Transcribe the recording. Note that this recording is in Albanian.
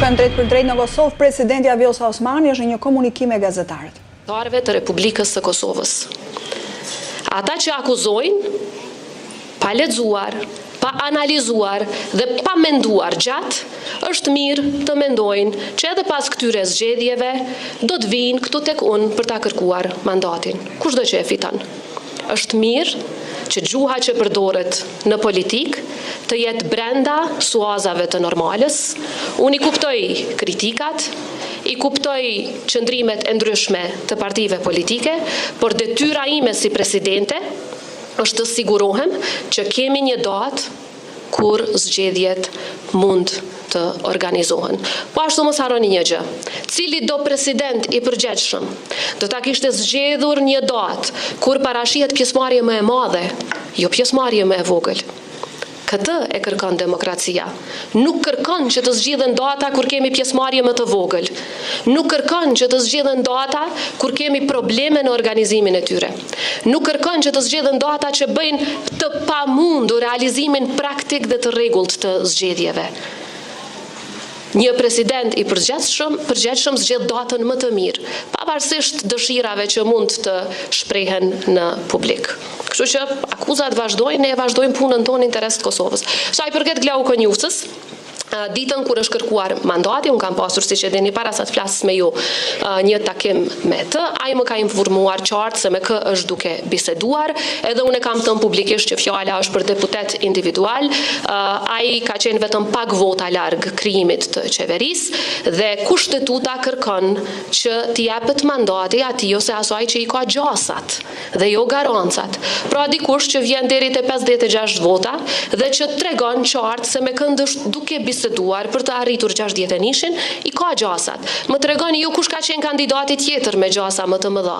Shkojmë drejtpërdrejt në Kosovë, presidentja Vjosa Osmani është në një komunikim me gazetarët. Qytetarëve të Republikës së Kosovës. Ata që akuzojnë, pa lexuar, pa analizuar dhe pa menduar gjatë, është mirë të mendojnë që edhe pas këtyre zgjedhjeve do të vijnë këtu tek unë për ta kërkuar mandatin, kushdo që e fiton. Është mirë që gjuha që përdoret në politikë të jetë brenda suazave të normales. Unë i kuptoj kritikat, i kuptoj qëndrimet e ndryshme të partive politike, por detyra ime si presidente është të sigurohem që kemi një datë kur zgjedhjet mund të organizohen. Po ashtu mos harroni një gjë, cilido president i përgjegjshëm do ta kishte zgjedhur një datë kur parashihet pjesëmarrje më e madhe, jo pjesëmarrje më e vogël. Këtë e kërkon demokracia. Nuk kërkon që të zgjidhen data kur kemi pjesëmarrje më të vogël. Nuk kërkon që të zgjidhen data kur kemi probleme në organizimin e tyre. Nuk kërkon që të zgjidhen data që bëjnë të pamundur realizimin praktik dhe të rregullt të zgjedhjeve. Një president i përgjegjshëm, përgjegjshëm zgjedh datën më të mirë, pavarësisht dëshirave që mund të shprehen në publik. Kështu që akuzat vazhdojnë, ne e vazhdojmë punën tonë në interes të Kosovës. Sa i përket Glauk Konjufcës, ditën kur është kërkuar mandati, unë kam pasur, siç e dini, para sa të flas me ju, një takim me të, ai më ka informuar qartë se me kë është duke biseduar, edhe unë e kam thënë publikisht që fjala është për deputet individual, ai ka qenë vetëm pak vota larg krijimit të qeverisë dhe kushtetuta kërkon që t'i jepet mandati atij ose asaj që i ka gjasat dhe jo garancat. Pra dikush që vjen deri te 56 vota dhe që tregon qartë se me kënd është duke biseduar për të arritur 61-shin, i ka gjasat. Më tregoni ju kush ka qenë kandidati tjetër me gjasa më të mëdha.